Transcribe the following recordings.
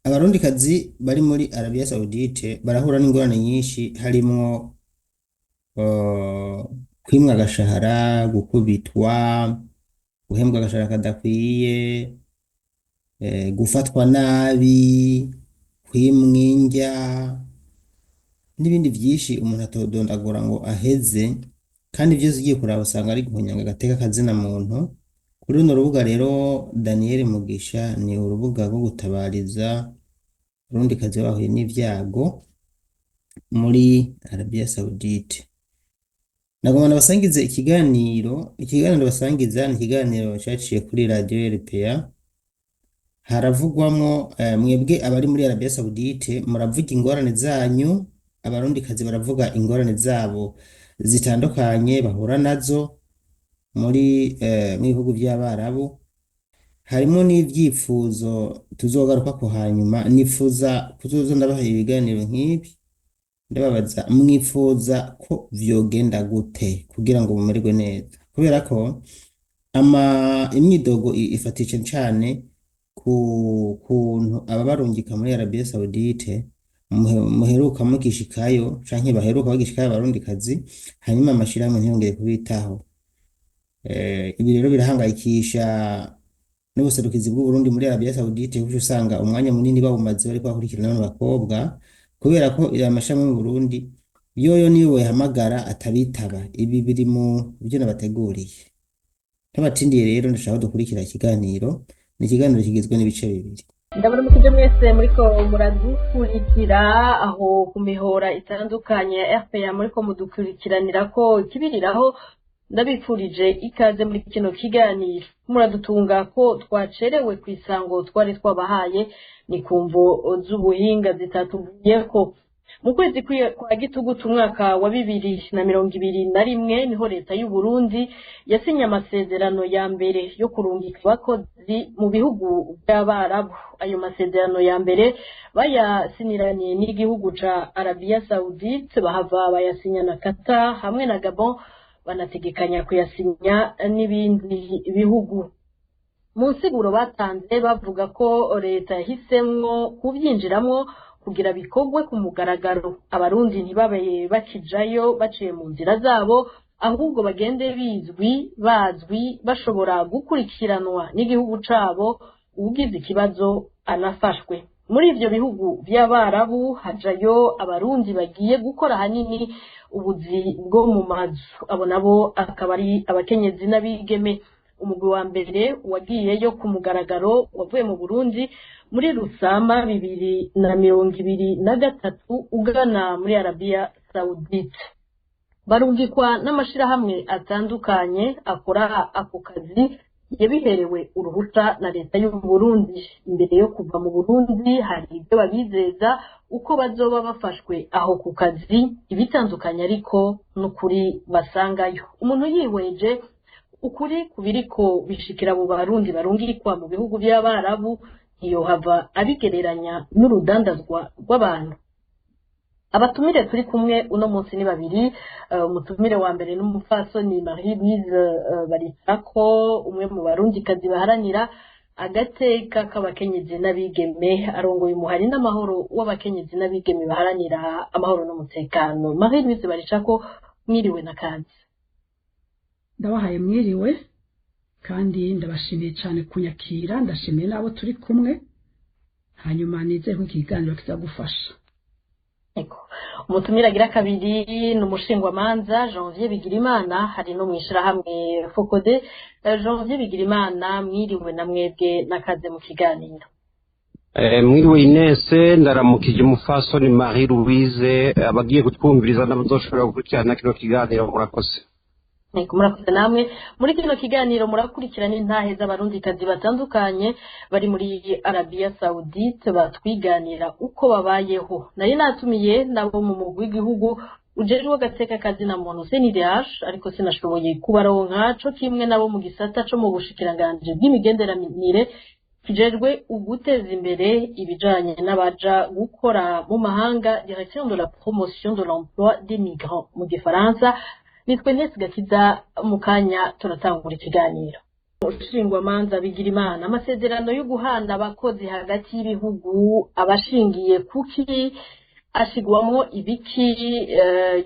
Abarundikazi bari muri Arabia Saudite barahura n'ingorane nyinshi harimwo kwimwa agashahara, gukubitwa, guhembwa agashahara kadakwiye, gufatwa nabi, kwimwa indya n'ibindi vyinshi umuntu atodondagura ngo aheze, kandi vyose ugiye kuraba usanga ari guhonyanga agateka kazina muntu. Kuri runo rubuga rero Daniel Mugisha ni urubuga rwo gutabariza abarundikazi bahuye n'ivyago muri Arabia Saudite. Nagomba ndabasangize ikiganiro, ikiganiro basangiza ni ikiganiro caciye kuri radio RPA. Haravugwamwo mwebwe abari muri Arabia Saudite muravuga ingorane zanyu, abarundikazi baravuga ingorane zabo zitandukanye bahura nazo muri mu bihugu vy'Abarabu. Harimo n'ivyifuzo tuzogarukako hanyuma. Nifuza kuzoza ndabaha ibiganiro nk'ibi ndababaza mwifuza ko vyogenda gute kugira ngo mumererwe neza, kubera ko ama imyidogo ifatisha cane ku kuntu ababarungika muri Arabia Saudite muheruka mugishikayo canke baheruka bagishikayo abarundikazi, hanyuma amashirahamwe ntiyongere kubitaho. Ibi rero birahangayikisha n'ubuserukizi bw'Uburundi muri Arabia Saudite, kuko usanga umwanya munini bawumaze bariko bakurikirana bano bakobwa, kubera ko aya mashirahamwe mu Burundi yoyo niyo boyahamagara atabitaba. Ibi biri mu vyo nabateguriye. Ntabatindiye rero, ndashaka ko dukurikira ikiganiro. Ni ikiganiro kigizwe n'ibice bibiri. Ndabaramukije mwese muriko muradukurikira aho ku mihora itandukanye ya RPA, muriko mudukurikiranira ko ikibiriraho. Ndabifurije ikaze muri kino kiganiro. Muradutunga ko twacerewe ku isango twari twabahaye, ni ku mvo z'ubuhinga zitatuvuyeko. Mu kwezi kwa gitugutu umwaka wa 2021 niho leta y'u Burundi yasinye amasezerano ya mbere yo kurungika abakozi mu bihugu by'Abarabu. Ayo masezerano ya mbere bayasiniraniye n'igihugu ca Arabia Saudite, bahava bayasinya na Qatar hamwe na Gabon, banategekanya kuyasinya n'ibindi bihugu. Mu nsiguro batanze bavuga ko leta yahisemwo kuvyinjiramwo kugira bikorwe ku mugaragaro, abarundi ntibabe bakijayo baciye mu nzira zabo, ahubwo bagende bizwi, bazwi, bashobora gukurikiranwa n'igihugu cabo, uwugize ikibazo anafashwe. Muri ivyo bihugu vy'Abarabu hajayo abarundi bagiye gukora ahanini ubuzi bwo mu mazu, abo nabo akaba ari abakenyezi n'abigeme. Umugwi wa mbere wagiyeyo ku mugaragaro wavuye mu Burundi muri Rusama 2023 ugana muri Arabia Saudite. Barungikwa n'amashirahamwe atandukanye akora ako kazi yabiherewe uruhusha na leta y'u Burundi. Imbere yo kuva mu Burundi hari ibyo babizeza uko bazoba bafashwe aho ku kazi, ibitandukanye ariko n'ukuri basangayo. Umuntu yihweje ukuri kubiriko bishikira abo barundi barungikwa mu bihugu by'Abarabu, ntiyohava abigereranya n'urudandazwa rw'abantu. Abatumire turi kumwe uno munsi ni babiri. Umutumire wa mbere n'umupfasoni Marie Louise Baricako, umwe mu barundikazi baharanira agateka k'abakenyezi n'abigeme, arongoye umuhari n'amahoro w'abakenyezi n'abigeme baharanira amahoro n'umutekano. Marie Louise Baricako, mwiriwe na kazi. Ndabahaye mwiriwe kandi ndabashimiye cyane kunyakira, ndashimiye n'abo turi kumwe, hanyuma nizere ko ikiganiro kizagufasha. Ego. Umutumire agira kabiri ni umushingwamanza Janvier Bigirimana, hari no mwishirahamwe Focode. Janvier Bigirimana, mwiriwe na mwebwe nakaze mu kiganiro. Mwiriwe Ines, ndaramukije umufasoni Marie Louise, abagiye kutwumviriza n'abazoshobora gukurikirana kino kiganiro, murakoze. Ego, murakoze namwe. Muri kino kiganiro murakurikirana intahe z'abarundikazi batandukanye bari muri Arabia Saudite batwiganira uko babayeho. Nari natumiye nabo mu mugwi w'igihugu ujejwe agateka kazina muntu CNDH, ariko sinashoboye kubaronka, co kimwe nabo mu gisata co mu bushikiranganji bw'imigenderanire kijejwe uguteza imbere ibijanye n'abaja gukora mu mahanga, Direction de la promotion de l'emploi des migrants mu gifaransa. Nitwe Ntesi Gakiza, mu kanya turatangura ikiganiro. Nshingwamanza Bigirimana, amasezerano yo guhana abakozi hagati y'ibihugu abashingiye kuki, ashigwamwo ibiki,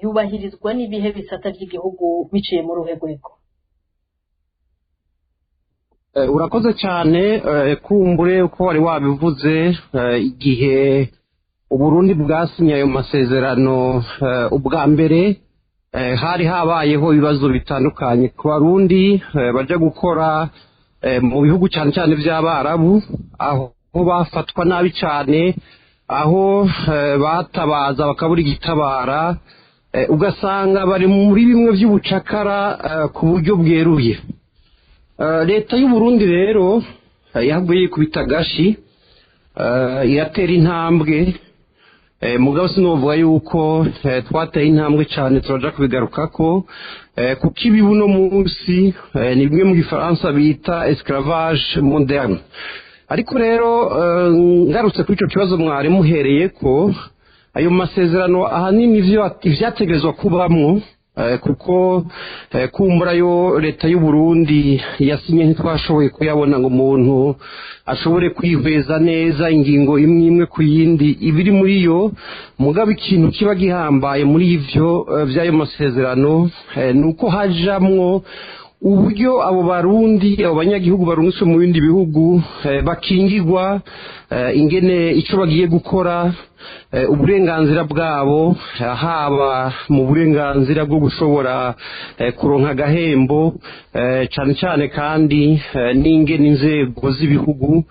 yubahirizwa n'ibihe bisata by'igihugu biciye muri uruhe rwego? Urakoze cyane. Kumbure uko wari wabivuze, igihe Uburundi bwasinye ayo masezerano ubwa mbere, hari habayeho ibibazo bitandukanye ku Barundi baja gukora mu bihugu cyane cyane by'Abarabu, aho bafatwa nabi cyane, aho batabaza bakabura igitabara, ugasanga bari muri bimwe by'ubucakara ku buryo bweruye. Leta y'u Burundi rero yaguye yikubita agashi, iratera intambwe. Mugabo sinovuga yuko twateye intambwe cyane, turaja kubigarukako, kuko ibi buno munsi ni bimwe mu gifaransa bita esclavage moderne. Ariko rero ngarutse kuri ico kibazo mwari muhereye ko ayo masezerano ahanini ivyategerezwa kubamwo, kuko kumbura yo leta y'u Burundi yasinye ntitwashoboye kuyabona ngo umuntu ashobore kwihweza neza ingingo imwe imwe ku yindi ibiri muri yo. Mugabo ikintu kiba gihambaye muri ivyo vy'ayo masezerano ni uko hajamwo uburyo abo Barundi, abo banyagihugu barungitswe mu bindi bihugu bakingigwa, ingene ico bagiye gukora, uburenganzira bwabo, haba mu burenganzira bwo gushobora kuronka agahembo, cane cane kandi n'ingene inzego z'ibihugu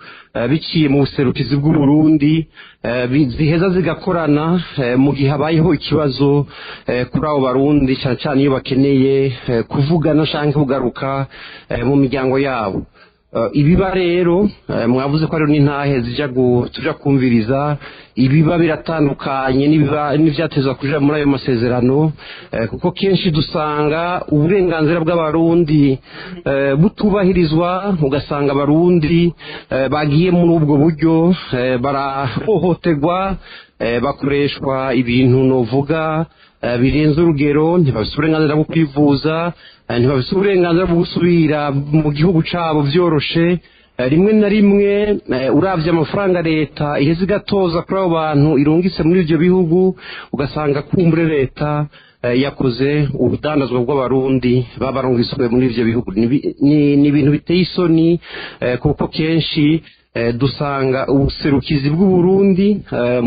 biciye mu buserukizi bw'u Burundi ziheza zigakorana mu gihe habayeho ikibazo kuri abo Barundi, cane cane iyo bakeneye kuvugana canke kugaruka mu miryango yabo. Ibiba rero, mwavuze ko hariho n'intahe zija tuja kumviriza, ibiba biratandukanye n'ibiba n'ivyatezwa kuja muri ayo masezerano, kuko kenshi dusanga uburenganzira bw'Abarundi butubahirizwa, ugasanga Abarundi bagiye muri ubwo buryo barahohoterwa, bakoreshwa ibintu novuga birenze urugero, ntibafise uburenganzira bwo kwivuza, ntibafise uburenganzira bwo gusubira mu gihugu cabo vyoroshe. Rimwe na rimwe uravye amafaranga leta iheze igatoza kuri abo bantu irungitse muri ivyo bihugu, ugasanga kumbure leta yakoze urudandazwa bw'Abarundi babarungiswe muri ivyo bihugu. Ni ibintu biteye isoni, kuko kenshi dusanga ubuserukizi bw'u Burundi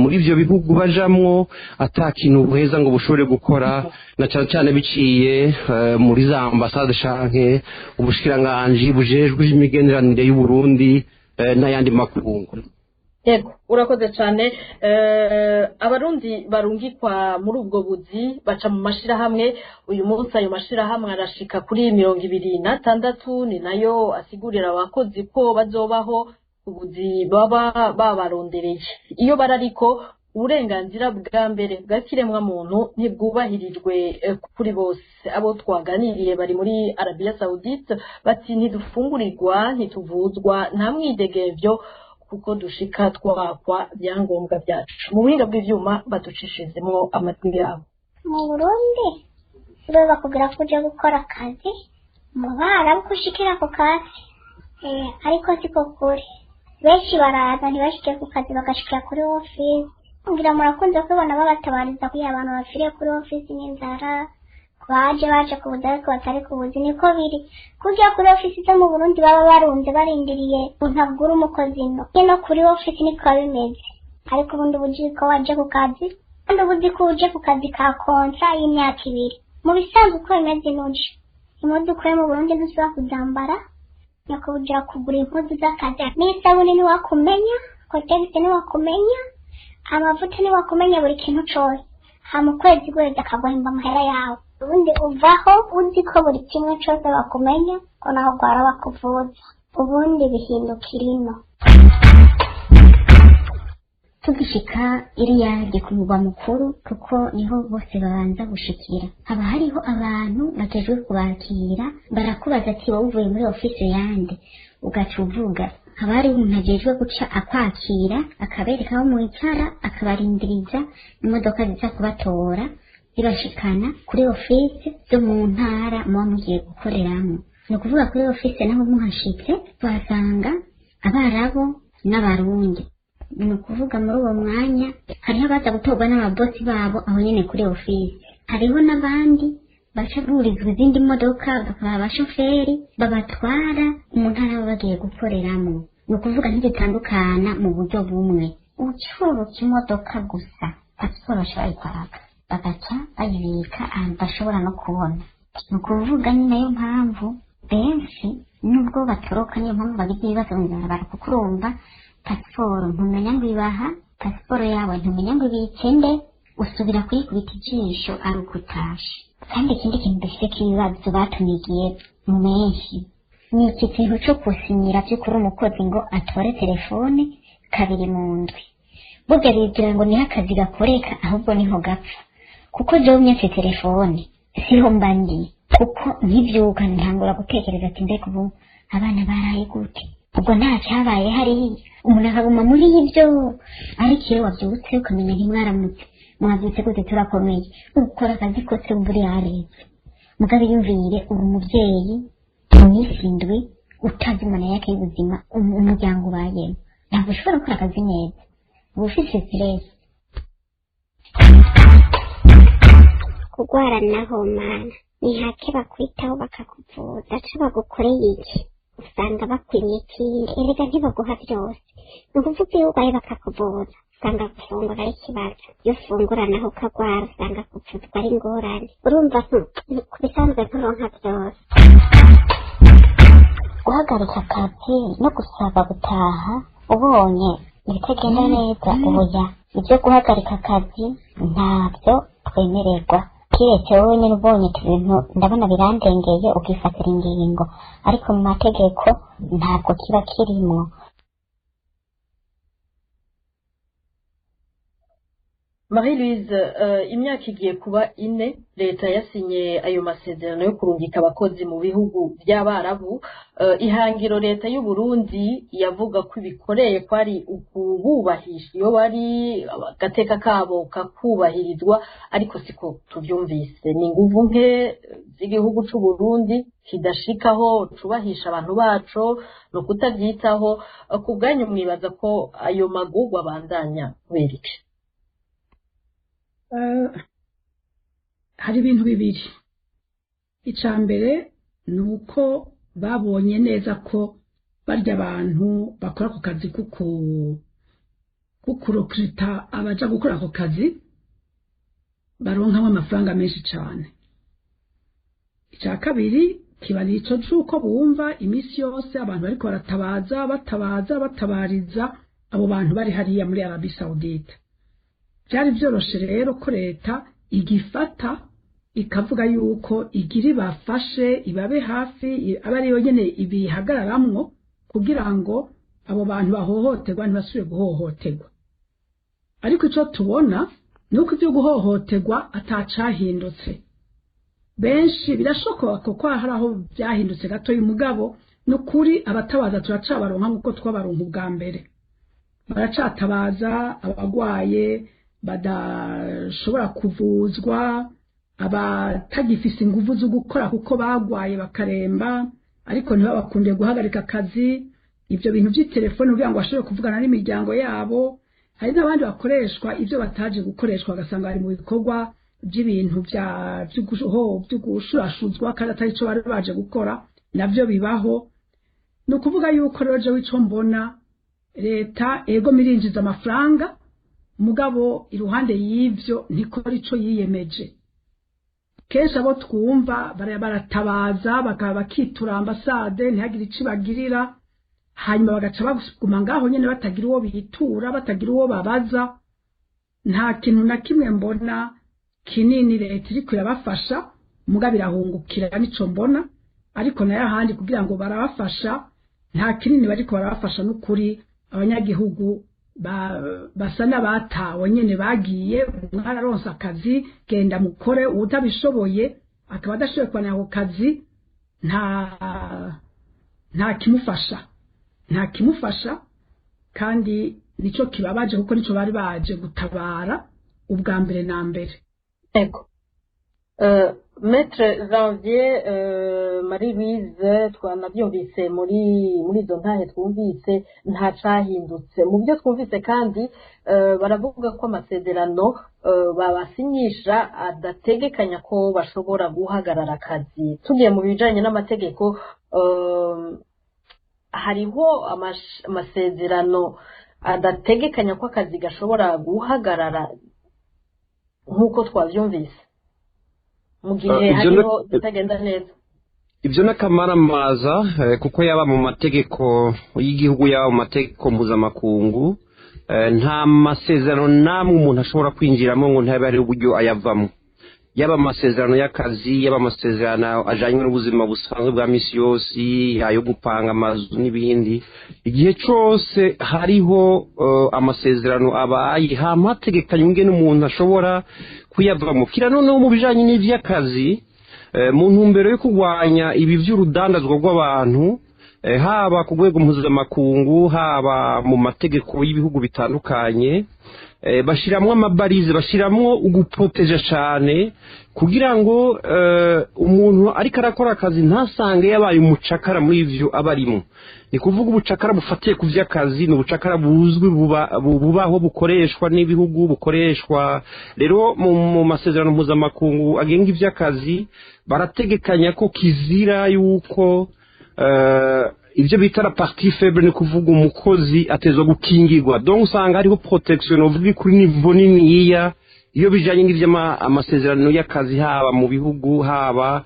muri ivyo bihugu bajamwo ata kintu buheza ngo bushobore gukora, na cane cane biciye muri za ambasade canke ubushikiranganji bujejwe imigenderanire y'u Burundi n'ayandi makungu. Yego, urakoze cyane. Abarundi barungikwa muri ubwo buzi baca mu mashirahamwe. Uyu munsi ayo mashirahamwe arashika kuri 26, ni nayo asigurira abakozi ko bazobaho ubuzi baba babarondereye. Iyo barariko uburenganzira bwa mbere bwa kiremwamuntu ntibwubahirijwe kuri bose. Abo twaganiriye bari muri Arabia Saudite bati ntidufungurirwa, ntituvuzwa, nta mwidegemvyo, kuko dushika twakwa ibyangombwa byacu. Mu buhinga bw'ivyuma baducishizemwo amatwi yabo. Mu Burundi bo bakubwira ko uje gukora akazi mu Barabu, ko ushikira ku kazi, ariko siko kuri. Benshi baraza ntibashike ku kazi, bagashikira kuri ofisi. Ngira murakunze kubibona babatabariza ko abantu bapfiriye kuri ofisi n'inzara, baje ku buzi ariko batari ku buzi. Niko biri kurya kuri ofisi zo mu Burundi baba barunze barindiriye umuntu agura umukozi, no kuri ofisi niko biba bimeze. Ariko ubundi uba uzi ko waje ku kazi, kandi uba uzi ko uje ku kazi ka kontra y'imyaka 2. Mu bisanzwe uko bimeze, nuje impuzu ukuye mu Burundi ntusubira kuzambara, nyakubujira kugura impuzu z'akazi, n'isabune ntiwakumenya, kotegisi ntiwakumenya, amavuta ntiwakumenya, buri kintu cose. Hama ukwezi guheze akaguhemba amahera yawe. Ubundi uvaho uzi ko buri kimwe cose bakumenya, ko naho ugwara bakuvuza. Ubundi bihindukira ino. Tugishika iriya ku mugwa mukuru, kuko niho bose babanza gushikira, haba hariho abantu bajejwe kubakira. Barakubaza ati wowe uvuye muri ofisi yande? Ugaca uvuga. Haba hariho umuntu ajejwe guca akwakira, akabereka aho mwicara, akabarindiriza imodoka ziza kubatora zibashikana kuri ofisi zo mu ntara muba mugiye gukoreramwo. Ni ukuvuga kuri ofise naho muhashitse tuhasanga Abarabu n'Abarundi. Ni ukuvuga muri uwo mwanya hariho abaza gutorwa n'ababosi babo aho nyene kuri ofisi, hariho n'abandi baca burizwa izindi modoka bakaba abashoferi babatwara mu ntara baba bagiye gukoreramo. Ni ukuvuga ntibitandukana mu buryo bumwe. Ucuruka imodoka gusa pasiporo baca bayikwaka bagaca bayibika ahantu bashobora no kubona. Ni ukuvuga ni nayo mpamvu benshi nubwo batoroka, niyo mpamvu bagize ibibazo mu ibarabara, kuko urumva pasiporo ntumenya ngo ibaha pasiporo yawe, ntumenya ngo ibitse nde, usubira kuyikubita ijisho ari uko utashe. Kandi ikindi kintu dufite k'ibibazo batumigiye mu menshi ni iki kintu cyo gusinyira by'ukuri umukozi ngo atore telefone kabiri mu ndwi. Burya bigira ngo niho akazi gakoreka, ahubwo niho gapfa, kuko jewe unyatse telefone siho mba ndi, kuko nkivyuka ntangura gutekereza ati mbega ubu abana baraye gute, ubwo nta cyabaye hariya, umuntu akaguma muri ibyo. Ariko iyo wabyutse ukamenya ntimwaramutse, mwabyutse gute, turakomeye, ukora akazi kose wumva uri yareze. Mugabe yumvire uri umubyeyi mu minsi indwi utazi umuntu yake y'ubuzima umuryango ubayemo, ntabwo ushobora gukora akazi neza, uba ufite stress. Kurwara naho mana ni hake bakwitaho bakakuvuza, co bagukoreye iki usanga bakwimye ikindi, erega ntibaguha byose. Ni ukuvuga iyo urwaye bakakuvuza usanga gufungura ari ikibazo, iyo ufungura naho ukagwara usanga kuvuzwa ari ingorane. Urumva ku bisanzwe nturonka byose. Guhagarika akazi no gusaba gutaha ubonye ibitagenda neza, oya, ibyo guhagarika akazi ntabyo twemererwa, kiretse wowe nyine ubonye ati ibintu ndabona birandengeye, ukifatira ingingo, ariko mu mategeko ntabwo kiba kirimwo. Marie Louise, imyaka igiye kuba ine leta yasinye ayo masezerano yo kurungika abakozi mu bihugu by'Abarabu. Ihangiro leta y'u Burundi yavuga ko ibikoreye kwari ukububahisha iyo bari, agateka kabo kakubahirizwa, ariko siko tuvyumvise. Ni inguvu nke z'igihugu c'u Burundi kidashikaho cubahisha abantu baco, ni ukutavyitaho. Ku bwanyu mwibaza ko ayo magurwa abandanya kubera iki? Hari ibintu bibiri. Icya mbere ni uko babonye neza ko barya abantu bakora ako kazi ko kurokirita abaja gukora ako kazi baronkamwo amafaranga menshi cyane. Icya kabiri kiba ni ico c'uko bumva iminsi yose abantu bariko baratabaza batabaza batabariza abo bantu bari hariya muri Arabie Saoudite. Byari byoroshe rero ko leta igifata ikavuga yuko igira ibafashe, ibabe hafi, abe ariyo nyene ibihagararamwo kugira ngo abo bantu bahohoterwa ntibasubire guhohoterwa. Ariko ico tubona ni uko ivyo guhohoterwa atacahindutse. Benshi birashoboka kuko hari aho byahindutse gatoya, mugabo ni ukuri abatabaza turacabaronka nk'uko twabaronka ubwa mbere. Baracatabaza abagwaye badashobora kuvuzwa, abatagifise inguvu zo gukora kuko bagwaye bakaremba, ariko ntibabakundiye guhagarika akazi. Ibyo bintu by'itelefone kugira ngo bashobore kuvugana n'imiryango yabo. Hari n'abandi bakoreshwa ibyo bataje gukoreshwa, ugasanga bari mu bikorwa by'ibintu by'ugushurashuzwa kandi atari cyo bari baje gukora, navyo bibaho. Ni ukuvuga yuko rero jewe ico mbona, leta ego mirinjiza amafaranga, mugabo iruhande y'ivyo ntikora ico yiyemeje. Kenshi abo twumva baratabaza bakaba bakitura ambasade ntihagire ico ibagirira, hanyuma bagaca baguma ngaho nyene batagira uwo bitura, batagira uwo babaza. Nta kintu na kimwe mbona kinini leta iriko irabafasha, mugabo irahungukira nico mbona, ariko nayo ahandi kugira ngo barabafasha nta kinini bariko barabafasha. N'ukuri abanyagihugu basa n'abatawe nyene, bagiye mwararonse akazi genda mukore, uwutabishoboye akaba adashoboye kubana ako kazi nta kimufasha, nta kimufasha. Kandi nico kibabaje kuko nico bari baje gutabara ubwa mbere na mbere. Ego. Maître Janvier, Marie Louise, twanabyumvise muri izo ntahe twumvise nta cahindutse mu byo twumvise, kandi baravuga ko amasezerano babasinyisha adategekanya ko bashobora guhagarara akazi. Tugiye mu bijanye n'amategeko, hariho amasezerano adategekanya ko akazi gashobora guhagarara nk'uko twavyumvise mu gihe hariho bitagenda neza? Ibyo n'akamaramaza, kuko yaba mu mategeko y'igihugu, yaba mu mategeko mpuzamakungu, nta masezerano n'amwe umuntu ashobora kwinjiramo ngo ntabe hariho uburyo ayavamo, yaba amasezerano y'akazi, yaba amasezerano ajyanye n'ubuzima busanzwe bwa misi yose, ayo gupanga amazu n'ibindi. Igihe cyose hariho amasezerano abaye, hama hategekanywe ingene umuntu ashobora kuyavamo. Kira noneho mu bijanye n'ivy'akazi, mu ntumbero yo kurwanya ibi vy'urudandazwa rw'abantu, haba ku rwego mpuzamakungu, haba mu mategeko y'ibihugu bitandukanye, bashiramwo amabarize, bashiramwo uguproteja cane kugira ngo umuntu ariko arakora akazi ntasange yabaye umucakara muri ivyo aba arimwo. Ni kuvuga ubucakara bufatiye ku vy'akazi ni ubucakara buzwi, bubaho, bukoreshwa n'ibihugu, bukoreshwa rero mu masezerano mpuzamakungu agenga ivy'akazi. Barategekanya ko kizira yuko ibyo bita la partie faible, ni kuvuga umukozi, atezwa gukingirwa. Donc usanga hariho protection uvuga kuri niveau niniya iyo bijanye n'ivy'amasezerano y'akazi, haba mu bihugu, haba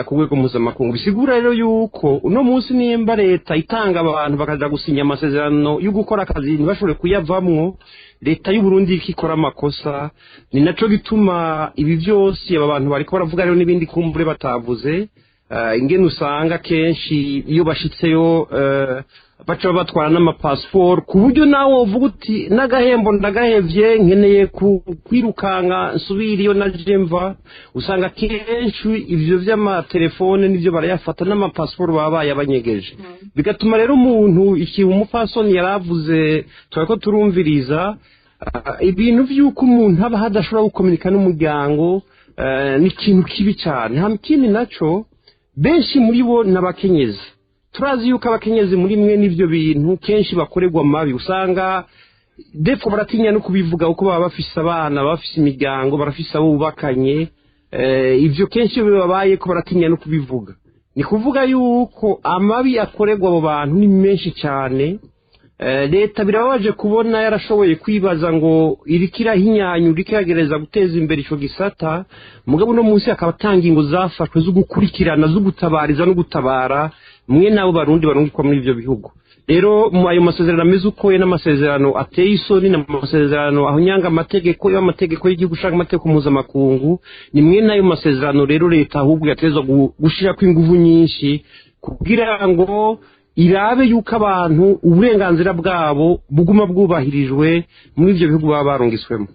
ku rwego mpuzamakungu. Bisigura rero yuko uno munsi nimba leta itanga abantu bakaja gusinya amasezerano yo gukora akazi ntibashobore kuyavamwo, leta y'u Burundi ikikora amakosa. Ni naco gituma ibi byose aba bantu bariko baravuga rero n'ibindi kumbure batavuze, ingene usanga kenshi iyo bashitseyo baca batwara n'amapasiporo, ku buryo nawe uvuga uti n'agahembo ndagahevye, nkeneye kwirukanga nsubira iyo naje mva. Usanga kenshi ivyo vy'amatelefone nivyo barayafata, n'amapasiporo baba bayabanyegeje. Bigatuma rero umuntu, ikintu umupfasoni yaravuze twariko turumviriza, ibintu vy'uko umuntu aba hadashobora gukominika n'umuryango, ni ikintu kibi cyane. Hama ikindi naco, benshi muri bo ni abakenyezi. Turazi yuko abakenyezi muri mwe n'ivyo bintu kenshi bakorerwa mabi. Usanga defo baratinya no kubivuga kuko baba bafise abana, baba bafise imiryango, barafise abo bubakanye. Ivyo kenshi iyo bibabaye ko baratinya no kubivuga. Ni kuvuga yuko amabi akorerwa abo bantu ni menshi cyane. Leta birababaje kubona yarashoboye kwibaza ngo iriko irahinyanya, iriko iragereza guteza imbere ico gisata, mugabo uno munsi akaba atanga ingingo zafashwe zo gukurikirana, zo gutabariza no gutabara mwe n'abo barundi barungikwa muri ivyo bihugu. Rero mu ayo masezerano ameze uko ye, n'amasezerano ateye isoni, n'amasezerano ahunyanga amategeko, yaba amategeko y'igihugu canke amategeko mpuzamakungu. Ni mwe n'ayo masezerano rero leta ahubwo yatezwa gushirako inguvu nyinshi kugira ngo irabe yuko abantu uburenganzira bwabo buguma bwubahirijwe muri ivyo bihugu baba barungiswemo.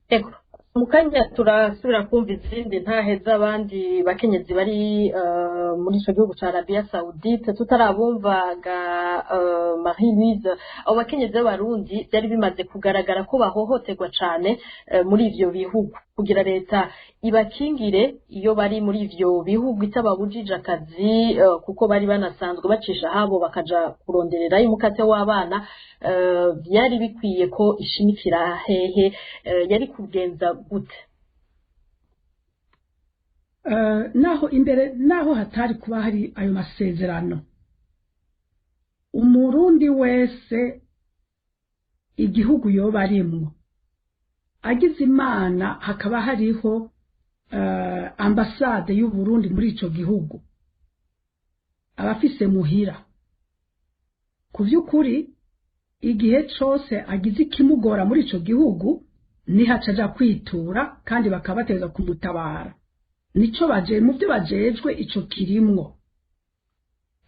Ego. Mu kanya turasubira kumva izindi ntahe z'abandi bakenyezi bari muri ico gihugu ca Arabia Saoudite. Tutarabumvaga, Marie Louise, abo bakenyezi b'abarundi byari bimaze kugaragara ko bahohoterwa cane muri ivyo bihugu. Kugira leta ibakingire iyo bari muri ivyo bihugu itababujije akazi, kuko bari banasanzwe bacisha habo bakaja kurondererayo umukate w'abana, byari bikwiye ko ishimikira hehe? Yari kugenza gute? Naho imbere naho hatari kuba hari ayo masezerano, umurundi wese igihugu yoba arimwo, agize imana hakaba hariho ambasade y'u Burundi muri ico gihugu, abafise muhira ku vy'ukuri, igihe cose agize ikimugora muri ico gihugu niho aca aja kwitura, kandi bakaba bategerezwa kumutabara. Nico baje mu byo bajejwe, ico kirimwo.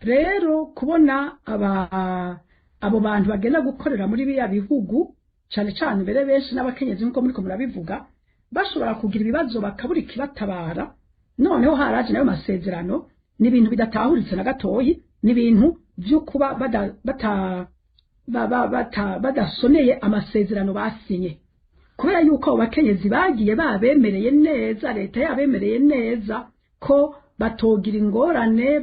Rero kubona aba abo bantu bagenda gukorera muri biriya bihugu, cane cane mbere benshi n'abakenyezi nk'uko muriko murabivuga, bashobora kugira ibibazo bakabura ikibatabara, noneho haraje nayo masezerano, ni ibintu bidatahuritse na gatoyi. Ni ibintu vyo kuba bada, bata, ba, ba, bata, badasoneye amasezerano basinye. Kubera yuko abo bakenyezi bagiye babemereye neza, leta yabemereye neza ko batogira ingorane,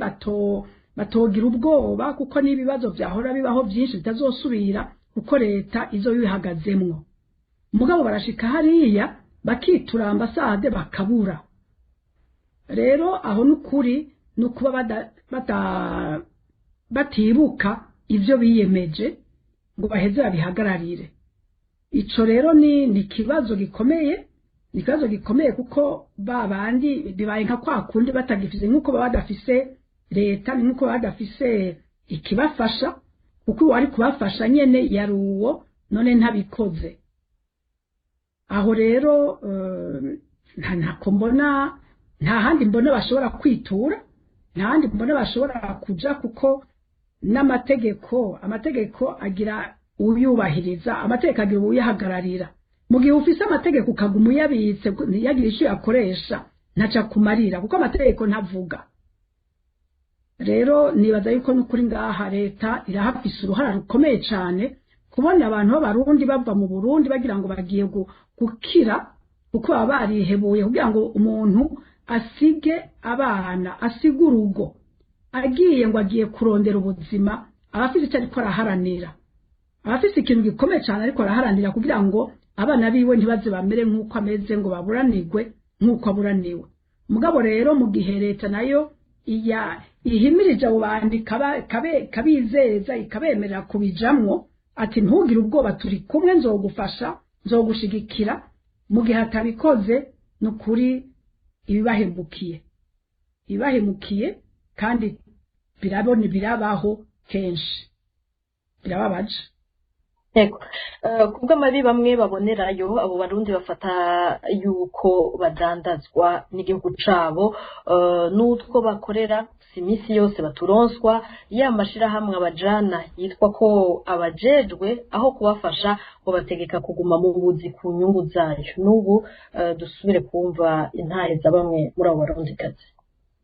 batogira ubwoba, kuko n'ibibazo vyahora bibaho vyinshi bitazosubira, kuko leta izo bihagazemwo. Mugabo barashika hariya bakitura ambasade bakabura. Rero aho nukuri nukuba batibuka ivyo biyemeje ngo baheze babihagararire. Ico rero ni kibazo gikomeye, ni kibazo gikomeye, kuko babandi bibaye nka kwa kundi batagifise, nkuko baba badafise leta, ni nkuko baba badafise ikibafasha, kuko uwari kubafasha nyene yari uwo, none ntabikoze. Aho rero ntako mbona, nta handi mbona bashobora kwitura, nta handi mbona bashobora kuja, kuko n'amategeko, amategeko agira uyubahiriza, amategeko agira uyahagararira. Mu gihe ufise amategeko ukaguma uyabitse ntiyagire ico uyakoresha, ntaca kumarira, kuko amategeko ntavuga. Rero nibaza yuko n'ukuri ngaha leta irahafise uruhara rukomeye cane, kubona abantu b'Abarundi bava mu Burundi bagira ngo bagiye gukira, kuko baba barihebuye kugira ngo umuntu asige abana, asige urugo, agiye ngo agiye kurondera ubuzima, aba afise ico ariko araharanira, aba afise ikintu gikomeye cane ariko araharanira, kugira ngo abana biwe ntibaze bamere nk'uko ameze, ngo baburanirwe nk'uko aburaniwe. Mugabo rero mu gihe leta nayo ihimirije abo bandi, kabizeza, ikabemerera kubijamwo, ati ntugire ubwoba, turi kumwe, nzogufasha, nzogushigikira, mu gihe atabikoze nukuri ibibahemukiye, kandi birabona birabaho kenshi, birababaje. Yego, kubw'amabi bamwe babonerayo, abo Barundi bafata yuko badandazwa n'igihugu cabo, n'utwo bakorera si iminsi yose baturonswa. Ya mashirahamwe abajana yitwa ko abajejwe, aho kubafasha ngo bategeka kuguma mu buzi ku nyungu zayo. N'ubu dusubire kumva intahe za bamwe muri abo Barundikazi.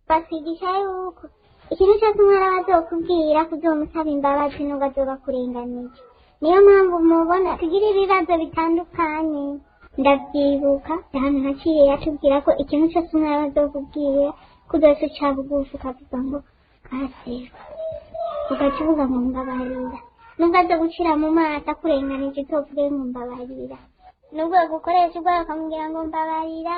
Batwigisha yuko ikintu cyose umwana bazokubwira kuzomusaba imbabazi nubwo azoba akurenganije. Niyo mpamvu mubona tugira ibibazo bitandukanye. Ndavyibuka ahantu naciye yatubwira ko ikintu cyose umwana azokubwira kuzoca uca bugufi ukavuga ngo aseka, ugaca uvuga ngo mbabarira, nubwo azogucira mu maso akurenganije uzovuge ngo mbabarira, nubwo agukoresha ubwoba akamubwira ngo mbabarira.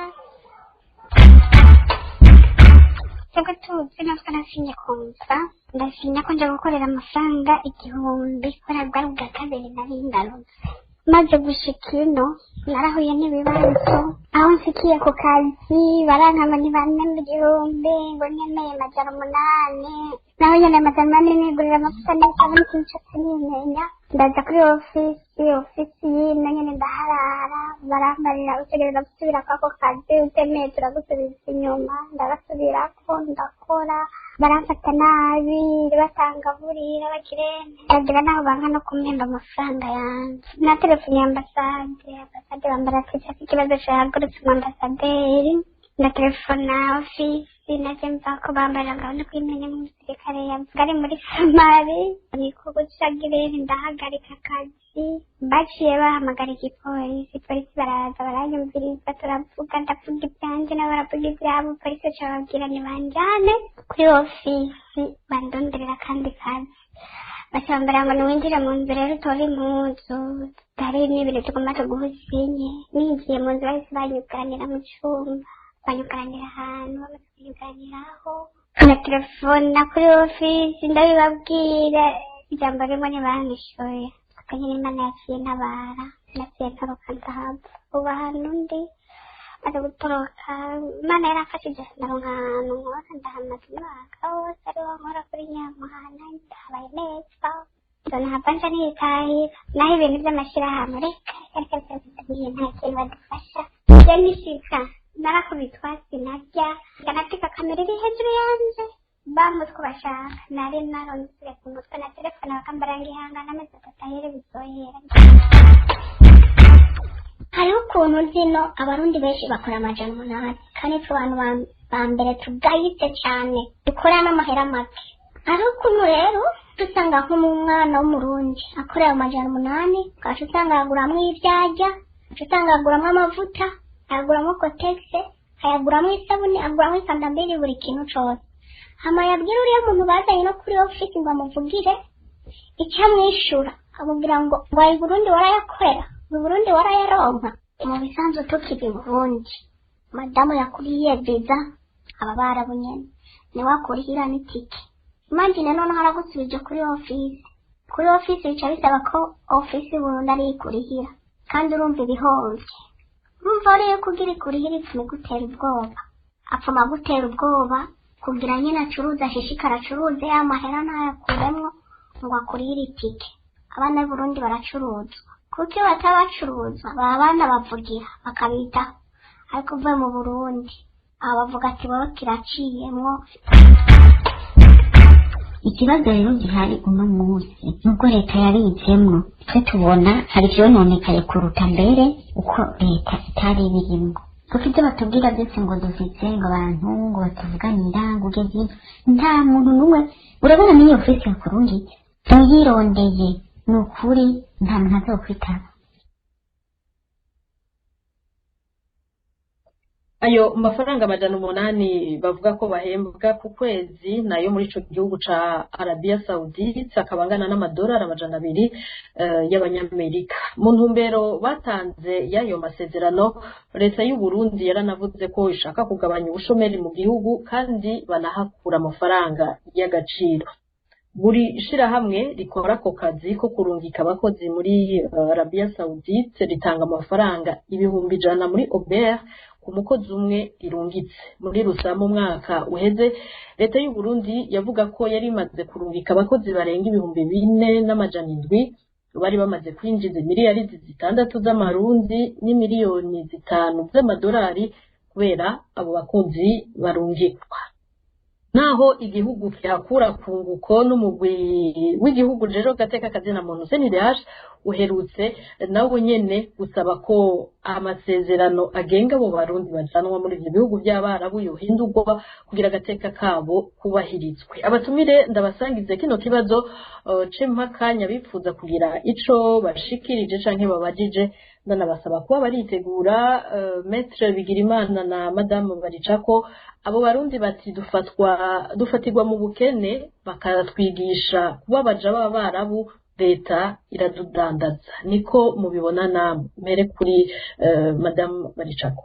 Twebwe tuzi natwe nasinye kumva, ndasinya ko nja gukorera amafaranga 1000, kubera bwari ubwa kabiri nari ngarutse. Maze gushika ino narahuye n'ibibazo, aho nsikiye ku kazi barankama ntibanemba 1000, ngo nemeye 800, naho nyene 800 nigurira amavuta n'isabune, ikintu cose nimenya. Ndaza kuri ofisi y'ino nyene ndaharara, barambarira utegereza gusubira kwako kazi, utemeye turagusubiza inyuma. Ndabasubirako ndakora, baramfata nabi, batanga burira bakirene, ndagira naho banka no kumpemba amafaranga yanje. Na telefoni ya ambasade bambara ati "Cafise ikibazo cahagurutse umu ambasaderi." Na telefona ofisi naje mva ko bambarira ngo abone kwimenya nk'umusirikare yavuga ari muri Somali, niko guca girene ndahagarika akazi. Baciye bahamagara igipolisi, polisi baraza baranyumviriza, turavuga, ndavuga ivyanje nabo baravuga ivyabo. Polisi baca bababwira nibanjane kuri ofisi bandonderera akandi kazi. Baca bambwira ngo niwinjire mu nzu rero utore impuzu, tutari n'ibintu tugomba tuguhe usinye. Ninjiye mu nzu bahise banyuganira mu cumba, banyuganira ahantu, bamaze kunyuganiraho na telefona kuri ofisi ndabibabwira, ijambo rimwe ntibanyishuye. Nyine Imana yaciye ntabara, naciye ntoroka ndahava. Ubu ahantu ndi maze gutoroka, Imana yaramfashije ndaronka ahantu nkora, ndahamaze umwaka wose ariho nkora kuri Nyamuhana, ndahabaye neza. Nahava nja nitahira. Naho ibintu vy'amashirahamwe reka reka reka reka, nta kintu badufasha. Je nishika narakubitwa, sinarya, ngateka kamera iri hejuru yanje, bamutwe bashaka nari naronsire ku mutwe na telefone bakambara ngo ihangane amezi 3 ahere bizohera. Hariho ukuntu zino Abarundi benshi bakora 800, kandi twe abantu ba mbere tugayitse cane, dukora n'amahera make. Hariho ukuntu rero dusanga nk'umwana w'Umurundi akorera 800, ugaca usanga aguramwo ivyo arya, Uca usanga aguramwo amavuta, ayaguramo kotegise, ayaguramo isabune, aguramo ikandambiri, buri kintu cose. Hama yabwira uriya muntu bazanye no kuri ofisi ngo amuvugire, icyo amwishura amubwira ngo ngo ayi Burundi warayakorera, mu Burundi warayaronka. Mu bisanzwe tukiri i Burundi, madamu yakuriye viza aba barabu nyene niwe akurihira n'itike. Imagine noneho aragusubije kuri ofisi, kuri ofisi bica bisaba ko ofisi Burundi ariyo ikurihira, kandi urumva ibihomvye. Urumva rero kugira ikurihira ipfuma igutera ubwoba, apfuma agutera ubwoba kugira nyine acuruze, ashishikara acuruze ya mahera ntayakuremwo ngo akurihire itike. Abana b'i Burundi baracuruzwa, kuko iyo batabacuruzwa baba banabavugira bakabitaho, ariko uvuye mu Burundi aba bavuga ati wowe kiraciyemwo. Ikibazo rero gihari uno munsi, nubwo leta yabizemwo, twe tubona hari ivyononekaye kuruta mbere uko leta itari ibirimwo, kuko ibyo batubwira byose ngo dufise ngo abantu ngo batuvuganira ngo ugeze ino, nta muntu n'umwe urabona n'iyo ofisi ya Kurundi tuyirondeye, ni ukuri nta muntu azokwitaba. Ayo mafaranga 800 bavuga ko bahembwa ku kwezi nayo muri ico gihugu ca Arabia Saudite akaba angana n'amadolari 200 y'abanyamerika. Mu ntumbero batanze y'ayo masezerano, leta y'u Burundi yaranavuze ko ishaka kugabanya ubushomeri mu gihugu kandi banahakura amafaranga y'agaciro. Buri shirahamwe rikora ako kazi ko kurungika abakozi muri Arabia Saudite ritanga amafaranga 100,000 muri OBR ku mukozi umwe irungitse. Muri Rusama umwaka uheze, leta y'u Burundi yavuga ko yari imaze kurungika abakozi barenga 4700 bari bamaze kwinjiza miliyaridi 6 z'amarundi n'imiliyoni 5 z'amadolari kubera abo bakozi barungikwa. Naho igihugu kihakura kunguko, n'umugwi w'igihugu rero gateka kazina muntu CNDH uherutse nawo nyene gusaba ko amasezerano agenga abo barundi bajanwa muri ivyo bihugu by'abarabu yohindurwa kugira agateka kabo kubahirizwe. Abatumire ndabasangize kino kibazo c'impakanya bipfuza kugira ico bashikirije canke babajije, ndanabasaba kuba baritegura. Maître Bigirimana na Madame Baricako, abo barundi bati dufatwa dufatirwa mu bukene bakatwigisha kuba baja b'abarabu, leta iradudandaza, niko mubibona namwe? Mpere kuri Madame Baricako.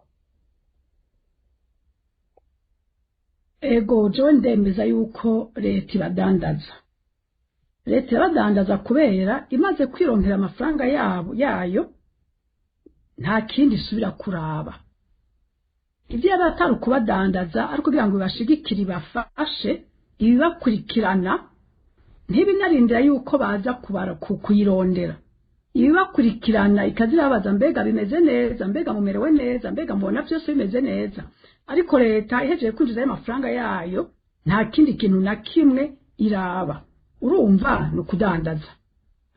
Ego, jewe ndemeza yuko leta ibadandaza. Leta irabadandaza kubera imaze kwironkera amafaranga yabo yayo, nta kindi isubira kuraba. Ibyo yaba atari ukubadandaza, ariko kugira ngo ibashigikire, ibafashe, ibibakurikirana, ntibinarindira yuko baza kubara kuyirondera, ibibakurikirana ikazirabaza: mbega bimeze neza, mbega mumerewe neza, mbega mubona byose bimeze neza? Ariko leta ihejeje kwinjiza ayo mafaranga yayo, nta kindi kintu na kimwe iraba. Urumva ni ukudandaza.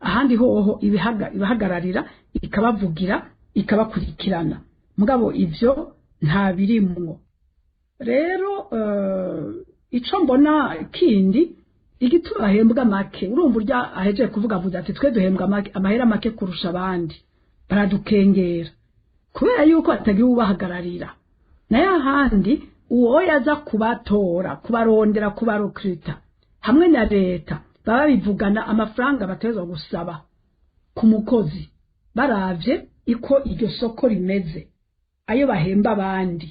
Ahandi hoho ibahagararira, ikabavugira, ikabakurikirana, mugabo ivyo nta birimwo. Rero ico mbona kindi igituma bahembwa make, urumva urya ahejeje kuvuga avuze ati twe duhembwa amahera make kurusha abandi, baradukengera kubera yuko batagira ubahagararira. Nayo ahandi uwo yaza kubatora, kubarondera, kubarokirita hamwe na leta, baba bivugana amafaranga bategerezwa gusaba ku mukozi, baravye iko iryo soko rimeze, ayo bahemba abandi,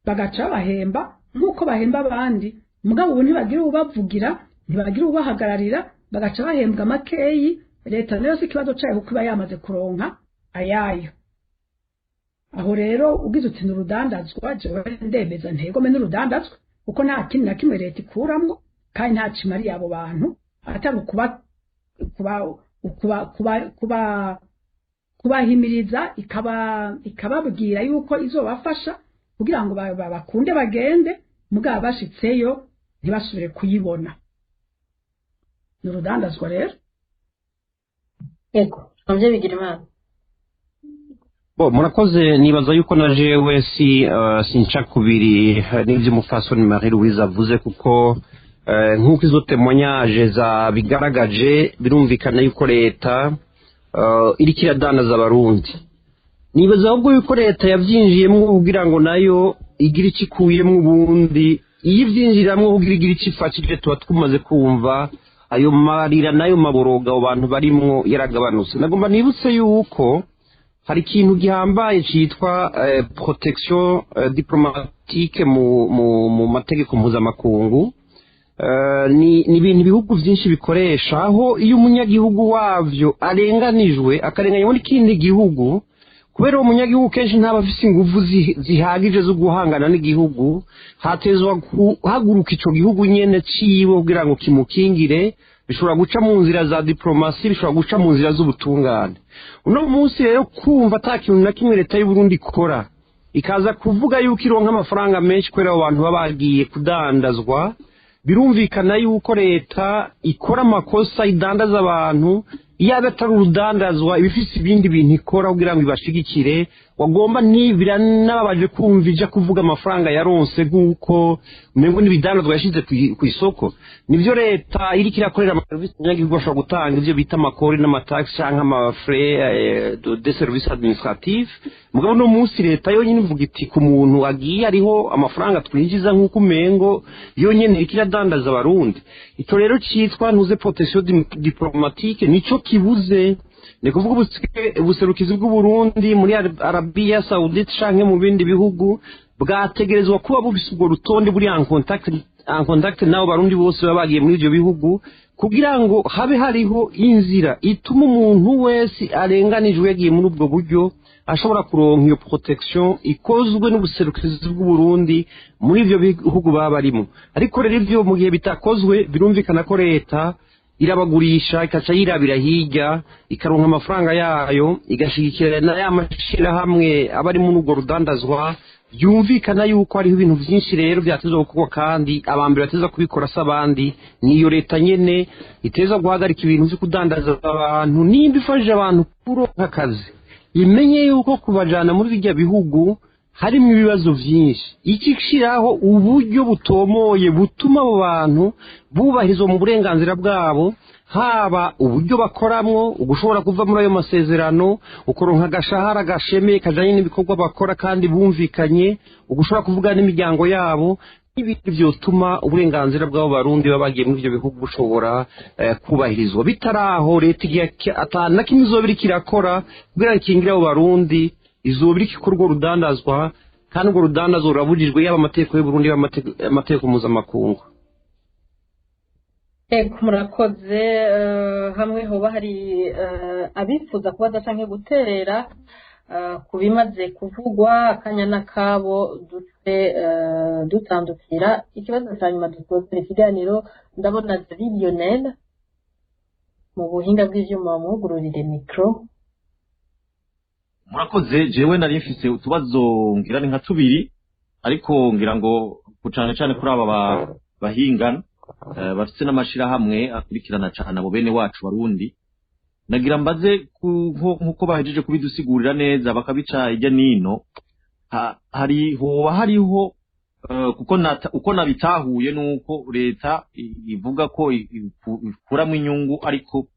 bagaca babahemba nk'uko bahemba abandi. Mugabo ubu ntibagira ubavugira, ntibagira ubahagararira, bagaca bahembwa makeyi. Leta nayo si ikibazo cayo kuko iba yamaze kuronka ayayo. Aho rero ugize uti n'urudandazwa, jewe ndemeza ntegome n'urudandazwa, kuko nta kindi na kimwe leta ikuramwo kandi nta kimariye abo bantu atari ukuba kuba kuba kuba kuba kubahimiriza, ikababwira yuko izobafasha kugira ngo bakunde bagende, mugabo bashitseyo ntibasubire kuyibona. Ni urudandazwa rero. Yego, navyo bigira imana. Bo, murakoze. Nibaza yuko na jewe si sinca kubiri n'ivyo umupfasoni Marie Louise avuze, kuko nk'uko izo témoignage zabigaragaje, birumvikana yuko leta iriko iradandaza abarundi. Nibaza ahubwo yuko leta yavyinjiyemwo kugira ngo nayo igire ico ikuyemwo, ubundi iyo ivyinjiramwo kugira igire ico ifashije tuba tumaze kumva ayo marira n'ayo maboroga abo bantu barimwo yaragabanutse. Nagomba nibutse yuko hari ikintu gihambaye citwa protection diplomatique mu mategeko mpuzamakungu. Ni ibintu ibihugu byinshi bikoresha, aho iyo umunyagihugu wavyo arenganijwe, akarenganywa n'ikindi gihugu, kubera uwo munyagihugu kenshi ntaba afise inguvu zihagije zo guhangana n'igihugu, hatezwa guhaguruka ico gihugu nyene ciwe kugira ngo kimukingire. Bishobora guca mu nzira za diplomasi, bishobora guca mu nzira z'ubutungane. Uno munsi rero kumva ata kintu na kimwe leta y'u Burundi ikora, ikaza kuvuga yuko ironka amafaranga menshi kubera abo bantu baba bagiye kudandazwa, birumvikana yuko leta ikora amakosa idandaza abantu. Yaba atari urudandazwa, iba ifise ibindi bintu ikora kugira ngo ibashigikire. Wagomba ntibiranababaje kumva ija kuvuga amafaranga yaronse nk'uko umengo n'ibidandazwa yashize kw'isoko. Nivyo leta iriko irakorera amaserivisi abanyagihugu, bashobora gutanga ivyo bita amakori n'amataxi canke amafrais de service administratif. Mugabo uno munsi leta yonyine ivuga iti ku muntu agiye hariho amafaranga twinjiza, nk'uko umengo yonyene iriko iradandaza abarundi. Ico rero citwa ntuze protection diplomatique nico kibuze. Ni kuvuga ubuserukizi bw'Uburundi muri Arabia Saoudite canke mu bindi bihugu bwategerezwa kuba bufise urwo rutonde, buri en contact n'abo barundi bose baba bagiye muri ivyo bihugu, kugira ngo habe hariho inzira ituma umuntu wese arenganijwe yagiye muri ubwo buryo ashobora kuronka iyo protection ikozwe n'ubuserukizi bw'Uburundi muri ivyo bihugu baba barimo. Ariko rero ivyo mu gihe bitakozwe, birumvikana ko leta irabagurisha, ikaca yirabira hirya, ikaronka amafaranga yayo, igashigikira na ya mashirahamwe aba ari muri urwo rudandazwa. Byumvikana yuko hariho ibintu byinshi rero byatezwa gukorwa, kandi abambere bateza kubikora si abandi, niyo leta nyene iteza guhagarika ibintu vyo kudandaza abantu. Nimba ifashije abantu kuronka akazi, imenye yuko kubajana muri birya bihugu harimo ibibazo byinshi, ikishiraho uburyo butomoye butuma abo bantu bubahirizwa mu burenganzira bwabo, haba uburyo bakoramwo, ugushobora kuva muri ayo masezerano, ukuronka agashahara gashemeye kajanye n'ibikorwa bakora kandi bumvikanye, ugushobora kuvugana n'imiryango yabo n'ibindi vyotuma uburenganzira bw'abo barundi baba bagiye muri ivyo bihugu bushobora kubahirizwa. Bitaraho, leta igihe ata na kimwe izoba iriko irakora kugira ngo ikingire abo barundi, izoba iriko ikora urwo rudandazwa, kandi urwo rudandazwa rurabujijwe, yaba amategeko y'Uburundi, yaba amategeko mpuzamakungu. Ego, murakoze. Hamwe hoba hari abifuza kubaza canke guterera ku bimaze kuvugwa, akanya n'akabo duce dutandukira ikibazo cya nyuma dusozera ikiganiro. Ndabona David Lionel mu buhinga bw'ivyuma, bamwugururire micro. Murakoze. Jewe nari mfise utubazo ngira ni nka tubiri, ariko ngira ngo ku cane cane kuri aba bahinga bafise n'amashirahamwe akurikirana cane abo bene wacu barundi. Nagira mbaze nkuko bahejeje kubidusigurira neza, bakabica hirya nino, hari hoba hariho kuko uko nabitahuye nuko leta ivuga ko ikuramwo inyungu, ariko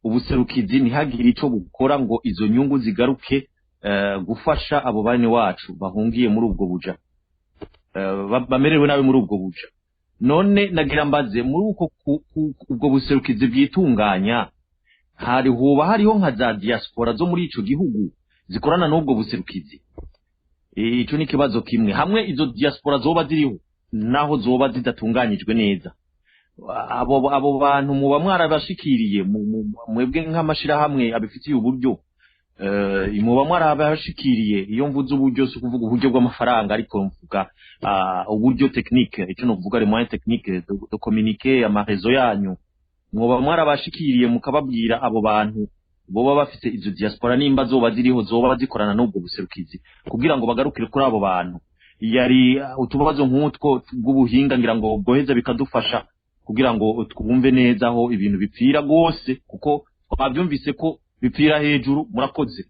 ubuserukizi ntihagire ico bukora ngo izo nyungu zigaruke gufasha abo bene wacu bahungiye muri ubwo buja, bamerewe nabi muri ubwo buja. None nagira mbaze, muri uko ubwo buserukizi bwitunganya, hari hoba hariho nka za diaspora zo muri ico gihugu zikorana n'ubwo buserukizi? Ico ni ikibazo kimwe. Hamwe izo diaspora zoba ziriho, naho zoba zidatunganyijwe neza, abo bantu muba mwarabashikiriye mwebwe nk'amashirahamwe abifitiye uburyo? Muba mwarabashikiriye? Iyo mvuze uburyo si ukuvuga uburyo bw'amafaranga, ariko mvuga uburyo technique, icyo no kuvuga les moyens techniques de communiquer, amaréseaux yanyu. Mwoba mwarabashikiriye mukababwira abo bantu boba bafise izo diaspora, nimba zoba ziriho, zoba zikorana n'ubwo buserukizi, kugira ngo bagarukire kuri abo bantu? Yari utubazo nk'utwo bw'ubuhinga, ngira ngo bwoheza bikadufasha kugira ngo twumve neza aho ibintu bipfira rwose, kuko twabyumvise ko bipfira hejuru. Murakoze.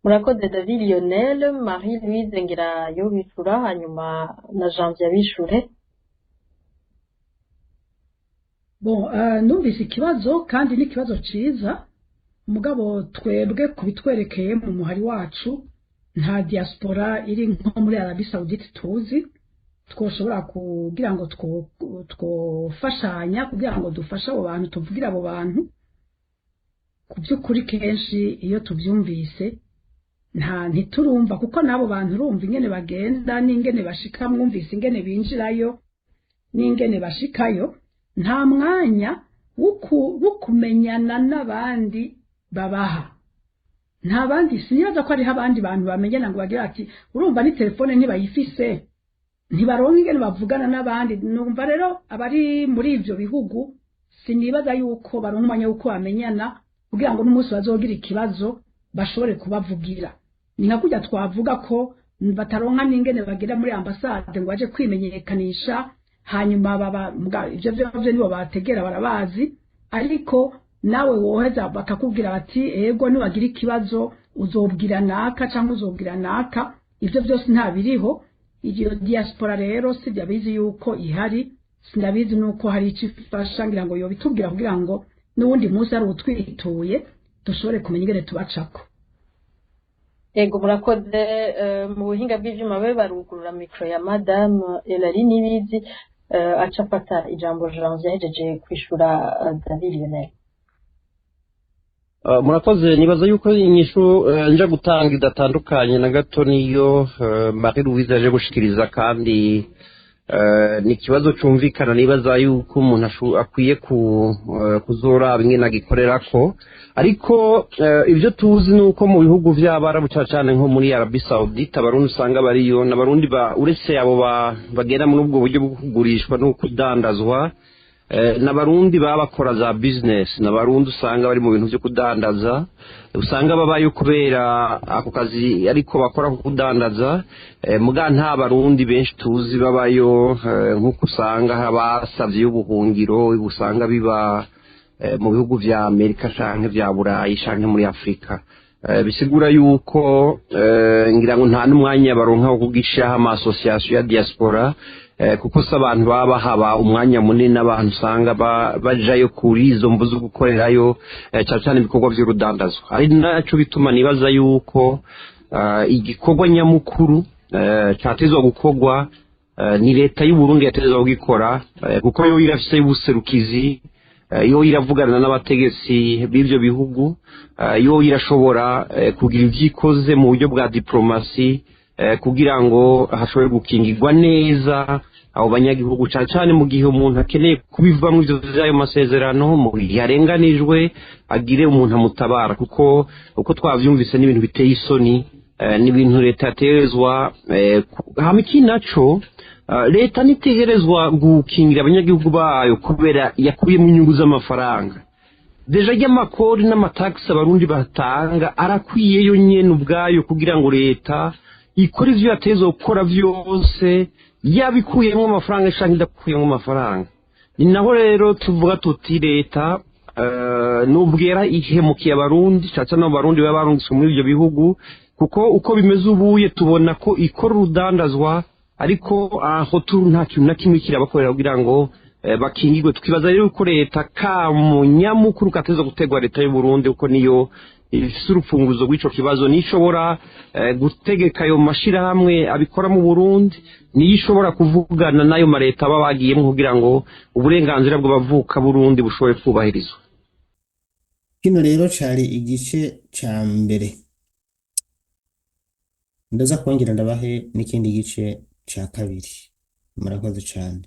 Murakoze David Lionel. Marie Louise ngira yo bishura, hanyuma na Janvier abishure. Bon, numvise ikibazo kandi n'ikibazo ciza, mugabo twebwe kubitwerekeye mu muhari wacu nta diaspora iri nko muri Arabie Saoudite tuzi twoshobora kugira ngo twofashanya kugira ngo dufashe abo bantu, tuvugire abo bantu. Ku by'ukuri kenshi iyo tubyumvise nta ntiturumva, kuko n'abo bantu urumva ingene bagenda n'ingene bashika, mwumvise ingene binjirayo n'ingene bashikayo, nta mwanya wo kumenyana n'abandi babaha. Nta bandi, sinibaza ko hariho abandi bantu bamenyana ngo bagire ati urumva ni telefone ntibayifise, ntibaronka ingene bavugana n'abandi. Numva rero abari muri ivyo bihugu sinibaza yuko baronka umwanya wuko bamenyana kugira ngo n'umunsi bazogira ikibazo bashobore kubavugira. Ni nka kurya twavuga ko bataronka n'ingene bagera muri ambasade ngo baje kwimenyekanisha, hanyuma baba ivyo vyovyo nibo bategera barabazi, ariko nawe woheza bakakubwira bati ego niwagira ikibazo uzobwira naka cyangwa uzobwira naka. Ivyo vyose nta biriho. Iyo diaspora rero sibyabizi yuko ihari, sinabizi nuko hari icyo ifasha, ngira ngo yobitubwira kugira ngo n'uwundi munsi ari utwituye dushobore kumenya ingene tubacako. Yego, murakoze. Mu buhinga bw'ivyuma babe barugurura micro ya Madame Elari Nibizi, aca afata ijambo Janvier yahejeje kwishura David Lionel. Murakoze. Nibaza yuko inyishu nja gutanga idatandukanye na gato niyo Marie Louise yaje gushikiriza, kandi ni ikibazo cumvikana. Nibaza yuko umuntu akwiye kuzoraba ingene agikorerako, ariko ibyo tuzi ni uko mu bihugu vy'Abarabu, cane cane nko muri Arabie Saoudite, Abarundi usanga bariyo n'Abarundi uretse abo bagenda muri ubwo buryo bwo kugurishwa no kudandazwa, n'Abarundi baba bakora za business, n'Abarundi usanga bari mu bintu byo kudandaza, usanga babayo kubera ako kazi ariko bakora ko kudandaza. Muga nta Barundi benshi tuzi babayo nk'uko usanga abasavye ubuhungiro usanga biba mu bihugu vya Amerika canke vya Burayi canke muri Afrika. Bisigura yuko ngira ngo nta n'umwanya baronka wo kugishaho ama association ya diaspora, kuko se abantu baba bahaba umwanya munini, abantu usanga bajayo kuri izo mvu zo gukorerayo, cyane cyane ibikorwa by'urudandazwa. Ari naco bituma nibaza yuko igikorwa nyamukuru cyatezwa gukorwa ni leta y'u Burundi yatezwa kugikora, kuko yo irafise ubuserukizi, yo iravugana n'abategetsi b'ivyo bihugu, yo irashobora kugira ivyikoze mu buryo bwa diplomasi kugira ngo hashobore gukingirwa neza abo banyagihugu, cyane cyane mu gihe umuntu akeneye kubivamo ivyo vy'ayo masezerano, mu gihe yarenganijwe agire umuntu amutabara, kuko uko twavyumvise n'ibintu biteye isoni, n'ibintu leta yategerezwa. Hama ikindi naco, leta ntitegerezwa gukingira abanyagihugu bayo kubera yakuyemo inyungu z'amafaranga. Déjà ry'amakori n'amatagisi Abarundi batanga arakwiye yo nyene ubwayo kugira ngo leta ikora ivyo yatezwa gukora vyose, yabikuyemo amafaranga canke idakuyemo amafaranga. Ni naho rero tuvuga tuti leta nubwera ihemukiye Abarundi, cane cane Abarundi baba barungitswe muri ivyo bihugu, kuko uko bimeze ubuye tubona ko ikora urudandazwa, ariko aho turi nta kintu na kimwe kirabakorera kugira ngo bakingirwe. Tukibaza rero ko leta kamu nyamukuru kateza gutegwa leta y'u Burundi, kuko niyo ifise urufunguzo rw'ico kibazo, niyo ishobora gutegeka ayo mashirahamwe abikora mu Burundi, niyo ishobora kuvugana n'ayo mareta baba bagiyemo kugira ngo uburenganzira bw'abavuka Burundi bushobore kubahirizwa. Kino rero cari igice ca mbere, ndaza kongera ndabahe n'ikindi gice ca kabiri. Murakoze cane.